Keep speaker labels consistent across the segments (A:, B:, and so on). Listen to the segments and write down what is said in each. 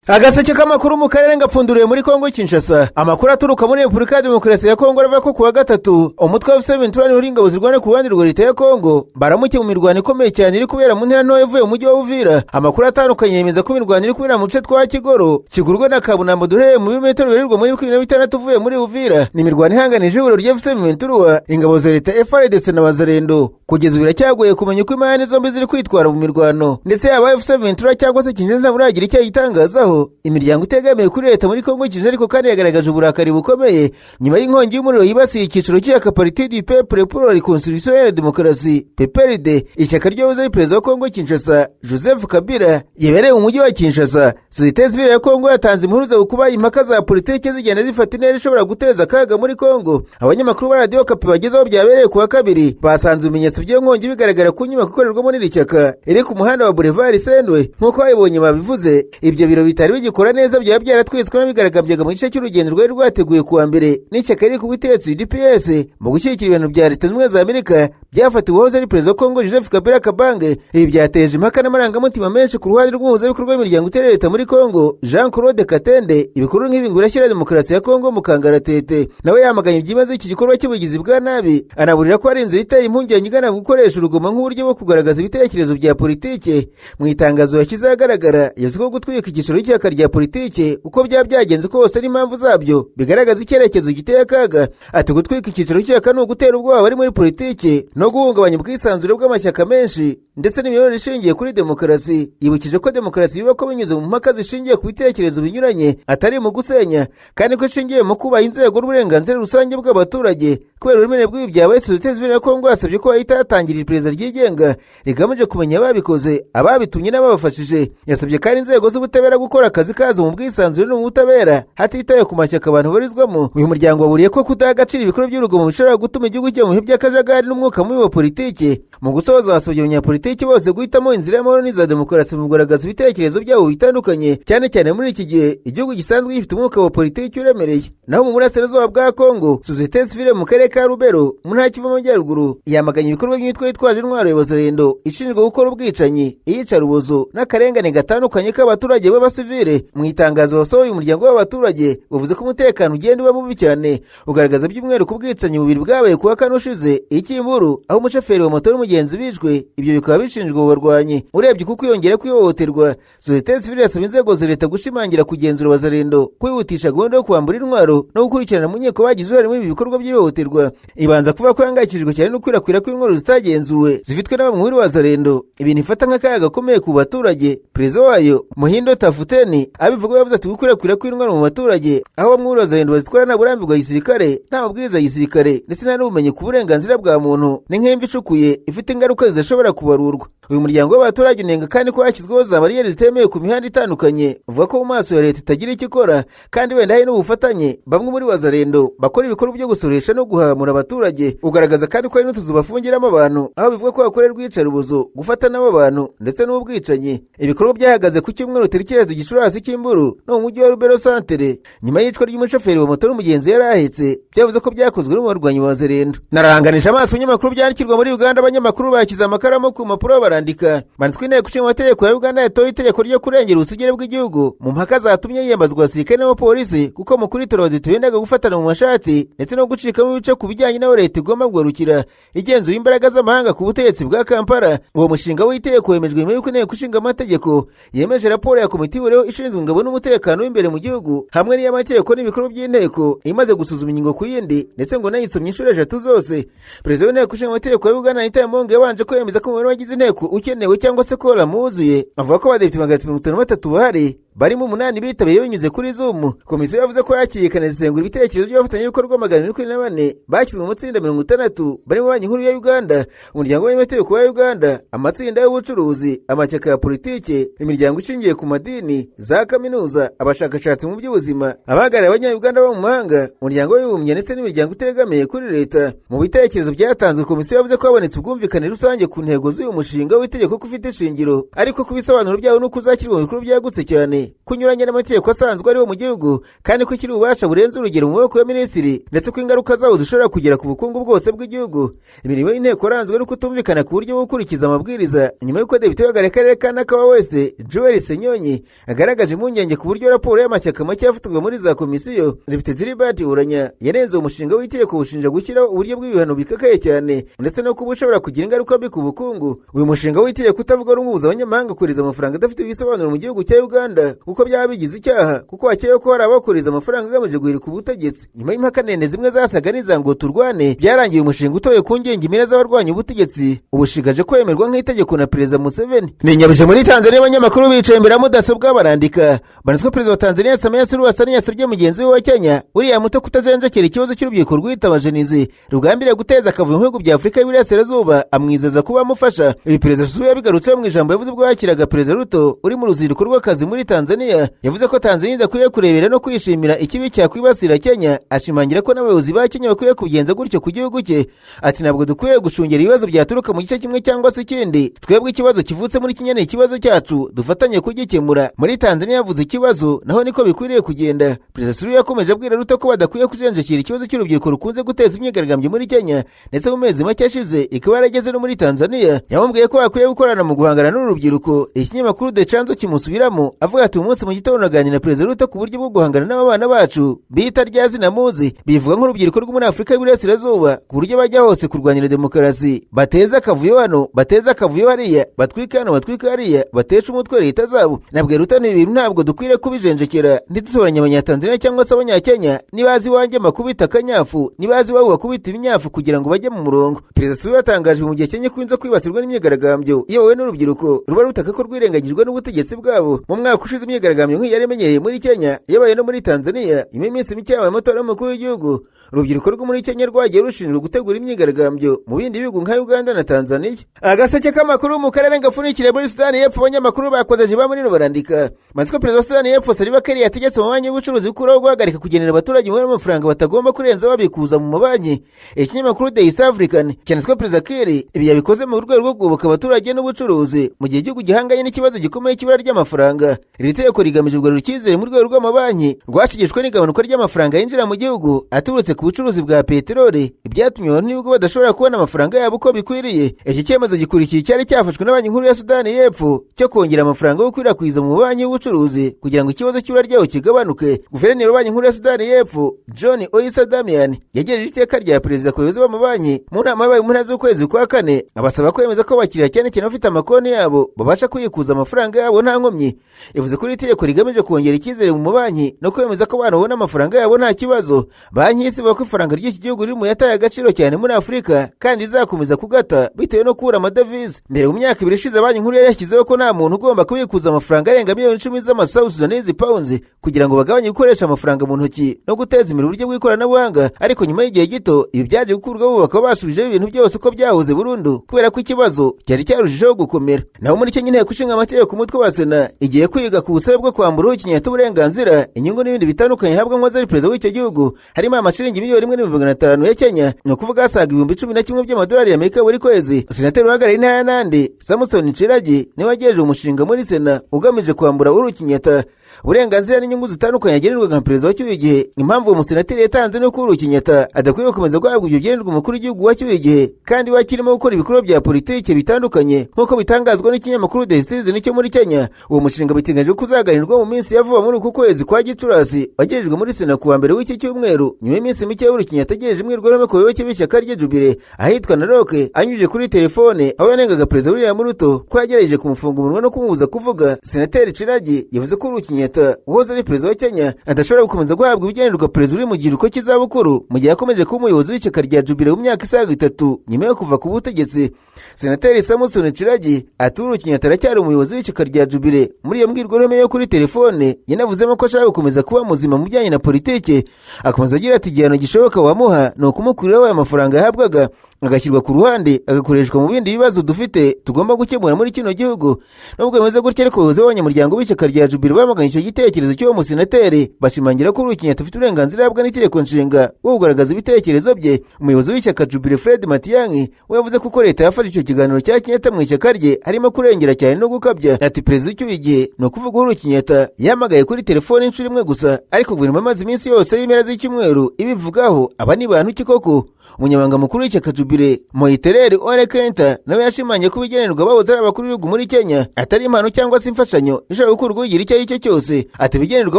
A: Agaseke k'amakuru mu karere ngapfunduriwe muri Kongo Kinshasa. Amakuru aturuka muri Repubulika ya Demokarasi ya Kongo aravuga ko kuwa gatatu umutwe wa M23 uri ingabo zirwana ku ruhande rwa leta ya Kongo baramukiye mu mirwano ikomeye cyane iri kubera mu ntera ntoya ivuye mu mujyi wa Uvira. Amakuru atandukanye yemeza ko imirwano iri kubera mu duce twa Kigoro, Kigurwe na Kabunambo duherereye mu birometero bibarirwa muri 26 uvuye muri Uvira. Ni imirwano ihanganije ihuriro rya M23, ingabo za leta, FARDC na Wazalendo. Kugeza ubu biracyagoye kumenya uko impande zombi ziri kwitwara mu mirwano, ndetse yaba M23 cyangwa se Kinshasa muragira icyo yitangazaho. Imiryango itegamiye kuri leta muri Kongo Kinshasa ariko kandi yagaragaje uburakari bukomeye nyuma y'inkongi y'umuriro yibasiye icyicaro cy'ishyaka Parti du Peuple pour la Reconstruction et la Démocratie, PPRD, ishyaka ryahoze ari perezida wa Kongo Kinshasa Joseph Kabila, yebereye mu mujyi wa Kinshasa. Sosiyete sivile ya Kongo yatanze impuruza ku kuba impaka za politiki zigenda zifata intera ishobora guteza akaga muri Kongo. Abanyamakuru ba Radiyo Okapi bageze aho byabereye kuwa kabiri basanze ibimenyetso by'iyo nkongi bigaragara ku nyubako ikorerwamo n'iri shyaka iri ku muhanda wa Boulevard Sendwe. Nk'uko babibonye babivuze, ibyo biro bitari bigikora neza byaba byaratwitswe n'abigaragambyaga mu gice cy'urugendo rwari rwateguye kuwa mbere n'ishyaka riri ku butegetsi UDPS mu gushyigikira ibintu bya Leta Zunze Ubumwe za Amerika byafatiwe uwahoze ari perezida wa Kongo Joseph Kabila Kabange. Ibi byateje impaka n'amarangamutima menshi ku ruhande rw'umuhuzabikorwa w'imiryango itari leta muri Kongo Jean Claude Katende. Ibikorwa nk'ibi ngo birashyira demokarasi ya Kongo mu kangaratete. Nawe yamaganye byimazeyo iki gikorwa cy'ubugizi bwa nabi, anaburira ko ari inzira iteye impungenge igana gukoresha urugomo nk'uburyo bwo kugaragaza ibitekerezo bya politike. Mu itangazo yashyize ahagaragara, yavuze ko gutwika icyicaro cy'ishyaka rya politike, uko byaba byagenze kose n'impamvu zabyo, bigaragaza icyerekezo giteye akaga. Ati: "Gutwika icyicaro cy'ishyaka ni ugutera ubwoba abari muri politike no guhungabanya ubwisanzure bw'amashyaka menshi ndetse n'imiyoborere ishingiye kuri demokarasi." Yibukije ko demokarasi yubakwa binyuze mu mpaka zishingiye ku bitekerezo binyuranye, atari mu gusenya, kandi ko ishingiye mu kubaha inzego n'uburenganzira rusange bw'abaturage. Kubera uburemere bw'ibi byabaye, sosiyete sivile ya Kongo yasabye ko hahita hatangira iperereza ryigenga rigamije kumenya ababikoze, ababitumye n'ababafashije. Yasabye kandi inzego z'ubutabera gukora akazi kazo mu bwisanzure no mu butabera, hatitawe ku mashyaka abantu barizwamo. Uyu muryango waburiye ko kudaha agaciro ibikorwa by'urugomo bishobora gutuma igihugu kijya mu bihe by'akajagari n'umwuka mubi wa politiki. Mu gusoza, basabye abanyapolitiki bose guhitamo inzira y'amahoro n'iza demokarasi mu kugaragaza ibitekerezo byabo bitandukanye, cyane cyane muri iki gihe igihugu gisanzwe gifite umwuka wa politiki uremereye. Naho mu burasirazuba bwa Kongo, sosiyete sivile mu karere ka Rubero mu ntara Kivu y'Amajyaruguru yamaganye ibikorwa by'imitwe yitwaje intwaro ya Wazalendo ishinzwe gukora ubwicanyi, iyicarubozo n'akarengane gatandukanye k'abaturage b'abasivile. Mu itangazo basohoye, umuryango w'abaturage bavuze ko umutekano ugenda uba mubi cyane, ugaragaza by'umwihariko ubwicanyi bubiri bwabaye kuwa kane ushize ikimburu, aho umushoferi wa moto n'umugenzi bishwe, ibyo bikaba bishinjwa abo barwanyi. Urebye kuko kwiyongera kw'ihohoterwa, sosiyete sivile yasaba inzego za leta gushimangira kugenzura Wazalendo, kwihutisha gahunda yo kwambura intwaro no gukurikirana mu nkiko bagize uruhare muri ibi bikorwa by'ihohoterwa. Ibanza kuvuga ko yahangayikishijwe cyane no kwirakwira kw'intwaro zitagenzuwe zifitwe na bamwe muri Wazalendo, ibintu ifata nk'akaga gakomeye ku baturage. Perezida wayo Muhindo Tafuteni abivuga yavuze ati: "Gukwirakwira kw'intwaro mu baturage, aho bamwe muri Wazalendo bazitwara nta burambe bwa gisirikare, nta mabwiriza ya gisirikare ndetse nta n'ubumenyi ku burenganzira bwa muntu, ni nk'imva icukuye ifite ingaruka zidashobora kubarurwa." Uyu muryango w'abaturage unenga kandi ko hashyizweho za bariyeri zitemewe ku mihanda itandukanye, uvuga ko mu maso ya leta itagira icyo ikora, kandi wenda hari n'ubufatanye bamwe muri Wazalendo bakora ibikorwa byo gusoresha no guhamura abaturage. Ugaragaza kandi ko hari n'utuzu bafungiramo abantu, aho bivuga ko hakorerwa iyicarubozo, gufata n'abo bantu ndetse n'ubwicanyi. Ibikorwa byahagaze ku cyumweru tariki ya Gicurasi cy'imburu no mu mujyi wa Rubero santere, nyuma y'icwa ry'umushoferi wa moto n'umugenzi yari ahetse, byavuze ko byakozwe n'umurwanyi wa Wazalendo. Naranganije amaso ibinyamakuru byandikirwa muri Uganda, abanyamakuru bashyize amakaramu ku mpapuro barandika. Banditswe inteko ishinga amategeko ya Uganda yatoye itegeko ryo kurengera ubusugire bw'igihugu mu mpaka zatumye yiyambazwa abasirikare n'abapolisi, kuko mu kuritora abadepite bendaga gufatana mu mashati ndetse no gucikamo ibice ku bijyanye n'aho leta igomba kugarukira igenzura imbaraga z'amahanga ku butegetsi bwa Kampala. Uwo mushinga w'itegeko wemejwe nyuma y'uko inteko ishinga amategeko yemeje raporo ya komite ihuriweho ishinzwe ingabo n'umutekano w'imbere mu gihugu hamwe n'iy'amategeko n'ibikorwa by'inteko, imaze gusuzuma ingingo ku yindi, ndetse ngo nayisomye inshuro eshatu zose. Perezida w'inteko ishinga amategeko ya Uganda Anita Among yabanje kwemeza ko umubare w'abagize inteko ukenewe cyangwa se koramu wuzuye, avuga ko abadepite 353 bahari, barimo umunani bitabiriye binyuze kuri Zoom. Komisiyo yavuze ko yakiriye ikanasesengura ibitekerezo by'abafatanyabikorwa 224 bashyizwe mu matsinda 60, barimo Banki Nkuru ya Uganda, umuryango w'abanyamategeko wa Uganda, amatsinda y'ubucuruzi, amashyaka ya politike, imiryango ishingiye ku madini, za kaminuza, abashakashatsi mu by'ubuzima, abahagarariye abanyayuganda bo mu mahanga, umuryango w'abibumbye ndetse n'imiryango itegamiye kuri leta. Mu bitekerezo byatanzwe, komisiyo yavuze ko habonetse ubwumvikane rusange ku ntego z'uyu mushinga w'itegeko ko ufite ishingiro, ariko ku bisobanuro byawo n'uko uzashyirwa mu bikorwa byagutse cyane. cyane, kunyuranya n'amategeko asanzwe ariho mu gihugu, kandi ko ikiri ububasha burenze urugero mu maboko ya minisitiri, ndetse ko ingaruka zawo zishobora kugera ku bukungu bwose bw'igihugu. Imirimo y'inteko yaranzwe no kutumvikana ku buryo bwo gukurikiza amabwiriza, nyuma y'uko depite uhagarariye akarere ka Nakawa West, Joel Ssenyonyi, agaragaje impungenge ku buryo raporo y'amashyaka make yafatwaga muri za komisiyo. Depite Gilbert Oulanyah yarenze umushinga w'itegeko ushinja gushyiraho uburyo bw'ibihano bikakaye cyane, ndetse no kuba ushobora kugira ingaruka mbi ku bukungu. Uyu mushinga w'itegeko utavuga rumwe ubuza abanyamahanga kohereza amafaranga adafite ibisobanuro mu gihugu cya Uganda, kuko byaba bigize icyaha, kuko hakekwa ko hari abakohereza amafaranga agamije guhirika ubutegetsi. Nyuma y'impaka ndende zimwe zasaga n'iza ngo turwane, byarangiye umushinga utoye ku ngengimira z'abarwanya ubutegetsi, ubushigaje kwemerwa nk'itegeko na Perezida Museveni. Ni nyabije muri Tanzania, abanyamakuru bicaye imbere ya mudasobwa barandika banditswe. Perezida wa Tanzania Samia Suluhu Hassan yasabye mugenzi we wa Kenya uriya muto kutajenjekera ikibazo cy'urubyiruko rwitaba Gen Z rugambiriye guteza akavuyo mu bihugu bya Afurika y'Iburasirazuba, amwizeza kuba amufasha. Ibi Perezida Suluhu yabigarutseho mu ijambo yavuze ubwo yakiraga Perezida Ruto uri mu ruzinduko rw'akazi muri Tanzania. Yavuze ko Tanzania idakwiye kurebera no kwishimira ikibi cyakwibasira Kenya, ashimangira ko n'abayobozi ba Kenya bakwiye kubigenza gutyo ku gihugu cye. Ati: "Ntabwo dukwiye gushungera ibibazo byaturuka mu gice kimwe cyangwa se ikindi. Twebwe ikibazo kivutse muri Kenya ni ikibazo cyacu, dufatanye kugikemura. Muri Tanzania yavuze ikibazo, naho niko bikwiriye kugenda." Perezida Suluhu yakomeje abwira Ruto ko badakwiye kujenjekera ikibazo cy'urubyiruko rukunze guteza imyigaragambyo muri Kenya, ndetse mu mezi make ashize ikaba yarageze no muri Tanzania. Yamubwiye ko bakwiye gukorana mu guhangana n'uru rubyiruko. Ikinyamakuru The Chanzo kimusubiramo avuga ati: "Umunsi mu gitondo naganira na Perezida Ruto ku buryo bwo guhangana n'abana bacu bita rya zina muzi, bivuga nk'urubyiruko rwo muri Afurika y'Iburasirazuba, ku buryo bajya hose kurwanira demokarasi, bateza akavuyo hano, bateza akavuyo hariya, batwika hano, batwika hariya, batesha umutwe leta zabo. Nabwiye Ruto ni ibintu ntabwo dukwiriye kubijenjekera. Ntidutoranye Abanyatanzania cyangwa se Abanyakenya. Nibazi iwanjye makubita akanyafu, nibazi iwabo bakubita ibinyafu kugira ngo bajye mu murongo." Perezida Suluhu yatangaje mu gihe Kenya ikunze kwibasirwa n'imyigaragambyo iyobowe n'urubyiruko ruba rutaka ko rwirengagijwe n'ubutegetsi bwabo. Mu mwaka ushize imyigaragambyo nk'iyi yari imenyereye muri Kenya yabaye no muri Tanzania. Nyuma y'iminsi mike yabaye amatora y'umukuru w'igihugu, urubyiruko rwo muri Kenya rwagiye rushinzwe gutegura imyigaragambyo mu bindi bihugu nka Uganda na Tanzania. Agaseke k'amakuru mu karere gapfunikiriye muri Sudani y'Epfo, abanyamakuru bakoze jiba muri barandika maze ko Perezida wa Sudani y'Epfo Salva Kiir yategetse amabanki y'ubucuruzi gukuraho guhagarika kugenera abaturage umubare w'amafaranga batagomba kurenza babikuza mu mabanki. Ikinyamakuru The East African cyanditse ko Perezida Kiir ibi yabikoze mu rwego rwo kugoboka abaturage n'ubucuruzi mu gihe igihugu gihanganye n'ikibazo gikomeye cy'ibura ry'amafaranga. Iri tegeko rigamije kugarura icyizere mu rwego rw'amabanki rwashegeshwe n'igabanuka ry'amafaranga yinjira mu gihugu aturutse ku bucuruzi bwa peteroli, ibyatumye abantu n'ibigo badashobora kubona amafaranga yabo uko bikwiriye. Iki cyemezo gikurikiye icyari cyafashwe na Banki Nkuru ya Sudani y'Epfo cyo kongera amafaranga yo gukwirakwiza mu banki y'ubucuruzi kugira ngo ikibazo cy'ibura ryayo kigabanuke. Guverineri wa Banki Nkuru ya Sudani y'Epfo John Oisa Damian yagejeje iteka rya perezida ku bayobozi b'amabanki mu nama yabaye mu mpera z'ukwezi kwa kane, abasaba kwemeza ko abakiriya, cyane cyane abafite amakonti yabo, babasha kwikuza amafaranga yabo nta nkomyi. Yavuze ko iri tegeko rigamije kongera icyizere mu mabanki no kwemeza ko abantu babona amafaranga yabo nta kibazo. Banki y'Isi ivuga ko ifaranga ry'iki gihugu riri mu yataye agaciro cyane muri Afurika kandi izakomeza kugata bitewe no kubura amadevize. Mbere, mu myaka 2 ishize, Banki Nkuru yari yashyizeho ko nta muntu ugomba kubikuza amafaranga arenga miliyoni 10 z'ama South Sudanese pounds kugira ngo bagabanye gukoresha amafaranga mu ntoki no guteza imbere uburyo bw'ikoranabuhanga. Ariko nyuma y'igihe gito ibi byaje gukurwaho, bakaba basubijeho ibintu byose uko byahoze burundu kubera ko ikibazo cyari cyarushijeho gukomera. Naho muri Kenya, Inteko Ishinga Amategeko umutwe wa Sena igiye kwiga ku busabe bwo kwambura Kenyatta uburenganzira, inyungu n'ibindi bitandukanye ihabwa nkoze ari perezida w'icyo gihugu, harimo amashiringi miliyoni 1,500,000 ya Kenya, ni ukuvuga asaga 11,000 by'amadolari y'Amerika buri kwezi. Senateri uhagarariye intara ya Nandi, Samson Cherargei, niwe wagejeje umushinga muri Sena ugamije kwambura Uhuru Kenyatta uburenganzira n'inyungu zitandukanye agenerwa nka perezida wacyuye igihe. Impamvu uwo musenateri yatanze ni uko Uhuru Kenyatta adakwiye gukomeza guhabwa ibyo byenerwa umukuru w'igihugu wacyuye igihe kandi we akirimo gukora ibikorwa bya politiki bitandukanye, nk'uko bitangazwa n'ikinyamakuru The Citizen cyo muri Kenya. Uwo mushinga biteganyijwe ko uzaganirwa mu minsi ya vuba muri uku kwezi kwa Gicurasi. Wagejejwe muri Sena ku wa mbere w'iki cyumweru, nyuma y'iminsi mike Uhuru Kenyatta agejeje imbwirwaruhame ku bayoboke b'ishyaka rye Jubilee ahitwa Narok anyujije kuri telefone, aho yanengaga Perezida William Ruto ko yagerageje kumufunga umunwa no kumubuza kuvuga. Senateri Cherargei yavuze ko Uhuru Kenyatta uhoze ari perezida wa Kenya adashobora gukomeza guhabwa ibigenerwa perezida uri mu giruko cy'izabukuru mu gihe yakomeje kuba umuyobozi w'ishyaka rya Jubilee mu myaka isaga 3 nyuma yo kuva ku butegetsi. Senateri Samson Cherargei ati: "Uhuru Kenyatta aracyari umuyobozi w'ishyaka rya Jubilee." Muri iyo mbwirwaruhame yo kuri telefone yanavuzemo ko ashaka gukomeza kuba muzima mu bijyanye na politiki. Akomeza agira ati: "Igihano gishoboka wamuha ni ukumukuriraho aya mafaranga yahabwaga." agashyirwa ku ruhande agakoreshwa mu bindi bibazo dufite tugomba gukemura muri kino gihugu. Nubwo bimeze gutya ariko abayobozi b'abanyamuryango b'ishyaka rya Jubilee bamaganye icyo gitekerezo cy'uwo musenateri, bashimangira ko Uhuru Kenyatta afite uburenganzira ahabwa n'itegeko nshinga bwo kugaragaza ibitekerezo bye. Umuyobozi w'ishyaka Jubilee Fred Matiang'i we yavuze ko uko leta yafashe icyo kiganiro cya Kenyatta mu ishyaka rye harimo kurengera cyane no gukabya. Ati perezida ucyuye igihe ni ukuvuga Uhuru Kenyatta yahamagaye kuri telefoni inshuro imwe gusa, ariko guverinoma imaze iminsi yose y'impera z'icyumweru ibivugaho. Aba ni bantu ki koko? Umunyamabanga mukuru w'ishyaka Jubilee Moitereri Ole Kenta nawe yashimangiye ko ibigenerwa abahoze ari abakuru b'ibihugu muri Kenya atari impano cyangwa se imfashanyo ishobora gukurwa ugira icyo ari cyo cyose. Ati ibigenerwa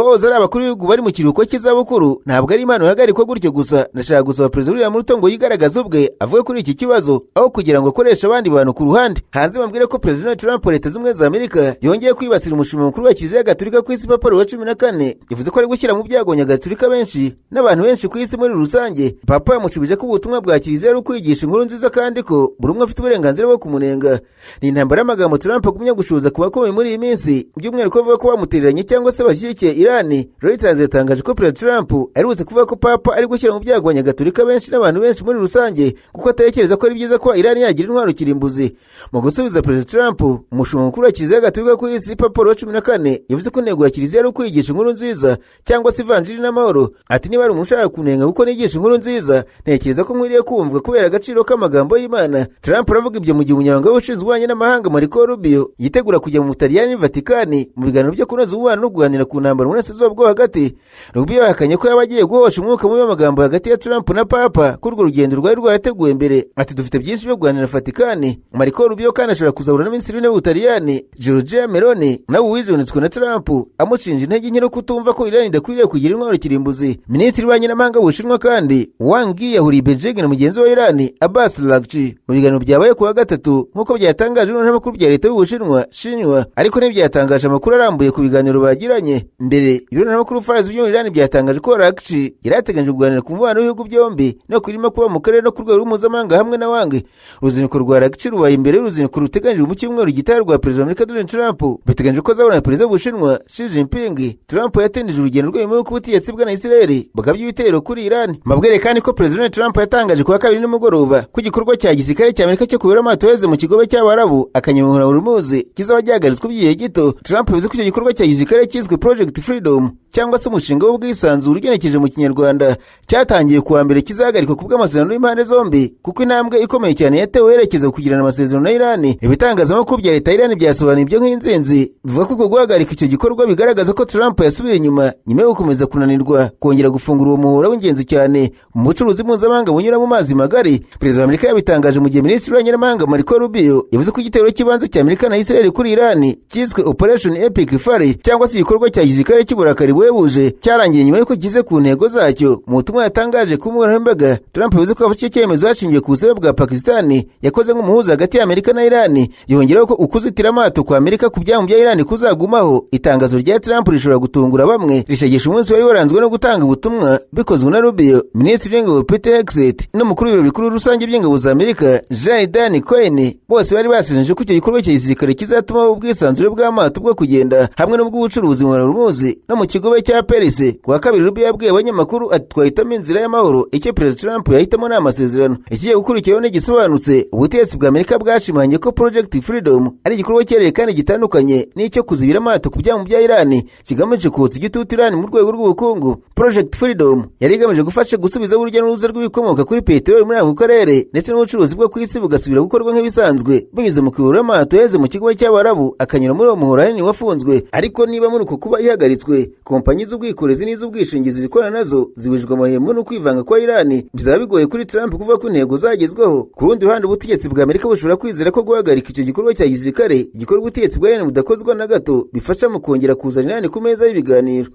A: abahoze ari abakuru b'ibihugu bari mu kiruhuko cy'izabukuru ntabwo ari impano ihagarikwa gutyo gusa. Ndashaka gusaba perezida William Ruto ngo yigaragaze ubwe avuge kuri iki kibazo aho kugira ngo akoreshe abandi bantu ku ruhande. Hanze bambwire ko perezida Trump wa Leta Zunze Ubumwe za Amerika yongeye kwibasira umushumba mukuru wa Kiliziya Gatolika ku isi Papa Leo wa 14, yavuze ko ari gushyira mu byago Nyagatolika benshi n'abantu benshi ku isi muri rusange. Papa yamushubije ko ubutumwa bwa Kiliziya ari ukwigisha inkuru nziza kandi ko buri umwe afite uburenganzira bwo kumunenga. Ni intambara y'amagambo Trump agumya gushuza ku bakomeye muri iyi minsi, by'umwihariko avuga ko bamutereranye cyangwa se bashyigikiye Irani. Reuters yatangaje ko Perezida Trump aherutse kuvuga ko Papa ari gushyira mu byago Abanyagatolika benshi n'abantu benshi muri rusange kuko atekereza ko ari byiza ko Irani yagira intwaro kirimbuzi. Mu gusubiza Perezida Trump, umushumba mukuru wa Kiliziya Gatolika ku isi Papa Leo wa 14 yavuze ko intego ya Kiliziya ari ukwigisha inkuru nziza cyangwa se ivanjiri n'amahoro. Ati niba ari umuntu ushaka kunenga kuko nigisha inkuru nziza, ntekereza ko nkwiriye kumvwa kubera agaciro k'amagambo y'Imana. Trump aravuga ibyo mu gihe umunyamabanga ushinzwe ububanyi n'amahanga Marco Rubio yitegura kujya mu Butaliyani Vatikani mu biganiro byo kunoza umubano no kuganira ku ntambara mu burasirazuba bwo hagati. Rubio yahakanye ko yaba agiye guhosha umwuka mubi w'amagambo hagati ya Trump na Papa ko urwo rugendo rwari rwarateguwe mbere. Ati dufite byinshi byo kuganira na Vatikani. Marco Rubio kandi ashobora kuzahura na Minisitiri w'Intebe w'Ubutaliyani Giorgia Meloni nawe wijunditswe na Trump amushinja intege nke no kutumva ko Irani idakwiriye kugira intwaro kirimbuzi. Minisitiri w'Ububanyi n'Amahanga w'Ubushinwa kandi Wang Yi yahuriye Beijing na mugenzi wa Irani Abbas Araghchi mu biganiro byabaye ku wa gatatu nk'uko byatangajwe n'ibinyamakuru bya leta y'Ubushinwa Xinhua, ariko ntibyatangaje amakuru arambuye ku biganiro bagiranye. Mbere ibinyamakuru Fars byo muri Irani byatangaje ko Araghchi yari ateganyije kuganira ku mubano w'ibihugu byombi no kurimo kuba mu karere no ku rwego mpuzamahanga hamwe na Wang. Uruzinduko rwa Araghchi rubaye imbere y'uruzinduko ruteganyijwe mu cyumweru gitaha rwa Perezida wa Amerika Donald Trump. Biteganyijwe ko azabona Perezida w'Ubushinwa Xi Jinping. Trump yatindije urugendo rwe nyuma y'uko ubutegetsi bwa Israel bugabye ibitero kuri Iran. Mabwire kandi ko Perezida Donald Trump yatangaje ku wa kabiri nimugoroba ko igikorwa cya gisirikare cya Amerika cyo kubera amato yeze mu kigobe cy'Abarabu akanyura Hormuz kizaba gihagaritswe by'igihe gito. Trump yavuze ko icyo gikorwa cya gisirikare cyiswe Project Freedom cyangwa se umushinga w'ubwisanzure ugenekereje mu Kinyarwanda cyatangiye kuwa mbere kizahagarikwa ku bw'amasezerano y'impande zombi, kuko intambwe ikomeye cyane yatewe yerekeza ku kugirana amasezerano na Irani. Ibitangazamakuru bya leta y'Irani byasobanuye ibyo nk'inzinzi, bivuga ko uko guhagarika icyo gikorwa bigaragaza ko Trump yasubiye inyuma nyuma yo gukomeza kunanirwa kongera gufungura uwo muhora w'ingenzi cyane mu bucuruzi mpuzamahanga bunyura mu mazi magari. Perezida wa Amerika yabitangaje mu gihe Minisitiri w'Ububanyi n'Amahanga Marco Rubio yavuze ko igitero cy'ibanze cya Amerika na Israel kuri Irani cyiswe Operation Epic Fury cyangwa se igikorwa cya gisirikare cy'uburakari buhebuje cyarangiye nyuma y'uko kize ku ntego zacyo. Mu butumwa yatangaje ku mbuga nkoranyambaga, Trump yavuze ko yafashe icyo cyemezo hashingiwe ku busabe bwa Pakistan yakoze nk'umuhuza hagati ya Amerika na Irani. Yongeraho ko ukuzitira amato kwa Amerika ku byambu bya Irani kuzagumaho. Itangazo rya Trump rishobora gutungura bamwe, rishegesha umunsi wari waranzwe no gutanga ubutumwa bikozwe na Rubio, Minisitiri w'Ingabo Pete Hegseth n'umukuru w'ibiro bikuru rusange by'ingabo za Amerika Jean Dan Cohen. Bose bari basezeranije ko icyo gikorwa cya gisirikare kizatuma ubwisanzure bw'amato bwo kugenda hamwe n'ubw'ubucuruzi mu Hormuz no mu kigobe cya Perse. Ku wa kabiri Rubio yabwiye abanyamakuru ati twahitamo inzira y'amahoro, icyo Perezida Trump yahitamo ni amasezerano. Ikigiye gukurikiraho ntigisobanutse. Ubutegetsi bwa Amerika bwashimangiye ko Project Freedom ari igikorwa cyereye kandi gitandukanye n'icyo kuzibira amato ku byambu bya Irani kigamije kotsa igitutu Irani mu rwego rw'ubukungu. Project Freedom yari igamije gufasha gusubiza urujya n'uruza rw'ibikomoka kuri peteroli muri ako karere ndetse n'ubucuruzi bwo ku isi bugasubira gukorwa nk'ibisanzwe binyuze mu kuyobora amato yeze mu kigo cy'Abarabu akanyura muri uwo muhora hanini wafunzwe. Ariko niba muri uko kuba ihagaritswe, kompanyi z'ubwikorezi n'iz'ubwishingizi zikorana nazo zibujijwe amahembo no kwivanga kwa Irani, bizaba bigoye kuri Trump kuvuga ko intego zagezweho. Ku rundi ruhande, ubutegetsi bwa Amerika bushobora kwizera ko guhagarika icyo gikorwa cya gisirikare gikorwa ubutegetsi bwa Irani budakozwa na gato bifasha mu kongera kuzana Irani ku meza y'ibiganiro.